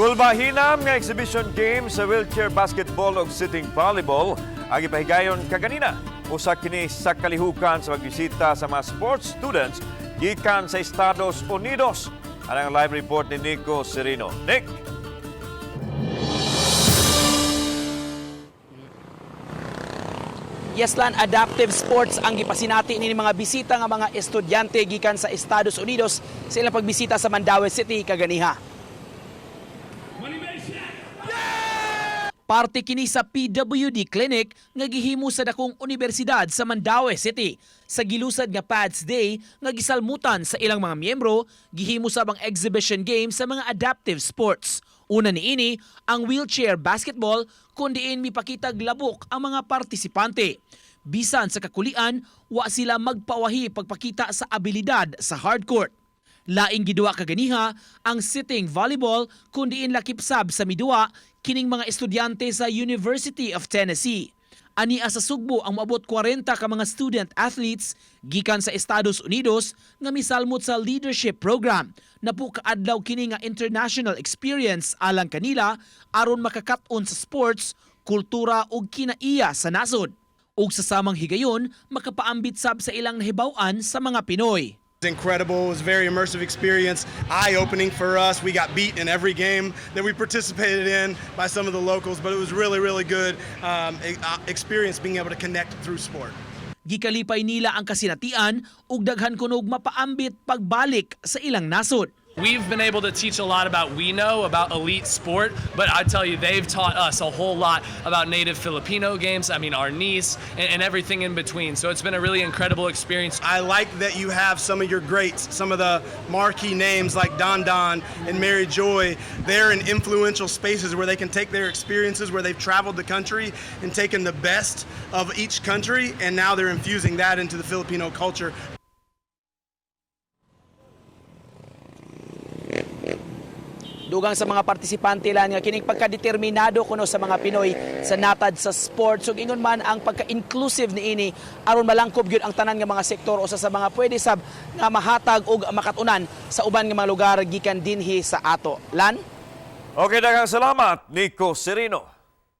Kulbahinam nga exhibition game sa wheelchair basketball ug sitting volleyball ang gipahigayon kaganina. Usa kini sa kalihukan sa pagbisita sa mga sports students gikan sa Estados Unidos. Anang live report ni Nico Serino. Nick! Yes, Lan, adaptive sports ang gipasinati ni mga bisita nga mga estudyante gikan sa Estados Unidos sa ilang pagbisita sa Mandaue City kaganiha. Parte kini sa PWD Clinic nga gihimo sa dakong universidad sa Mandaue City. Sa gilusad nga Pads Day nga gisalmutan sa ilang mga miyembro, gihimo sab ang exhibition game sa mga adaptive sports. Una niini ang wheelchair basketball kun diin mipakitag labok ang mga partisipante. Bisan sa kakulian, wa sila magpawahi pagpakita sa abilidad sa hardcourt. Laing giduwa kaganiha ang sitting volleyball kun diin lakip sab sa miduwa kining mga estudyante sa University of Tennessee. Ania sa Sugbo ang moabot 40 ka mga student athletes gikan sa Estados Unidos nga misalmot sa leadership program. Napu kaadlaw kini nga international experience alang kanila aron makakat-on sa sports, kultura ug kinaiya sa nasod. Ug sa samang higayon makapaambit sab sa ilang nahibaw-an sa mga Pinoy. Incredible. It was a very immersive experience, eye opening for us. We got beat in every game that we participated in by some of the locals, but it was really, really good experience being able to connect through sport. Gikalipay nila ang kasinatian ug daghan kunog mapaambit pagbalik sa ilang nasod. We've been able to teach a lot about we know about elite sport, but I tell you, they've taught us a whole lot about native Filipino games. I mean, our niece and everything in between. So it's been a really incredible experience. I like that you have some of your greats, some of the marquee names like Don Don and Mary Joy. They're in influential spaces where they can take their experiences, where they've traveled the country and taken the best of each country, and now they're infusing that into the Filipino culture. Dugang sa mga partisipante lan nga kining pagkadeterminado kuno sa mga Pinoy sa natad sa sports ug ingon man ang pagka-inclusive niini aron malangkob gyud ang tanan nga mga sektor usa sa mga pwede sab nga mahatag og makatunan sa uban nga mga lugar gikan dinhi sa ato. Lan? Okay, daghang salamat, Nico Serino.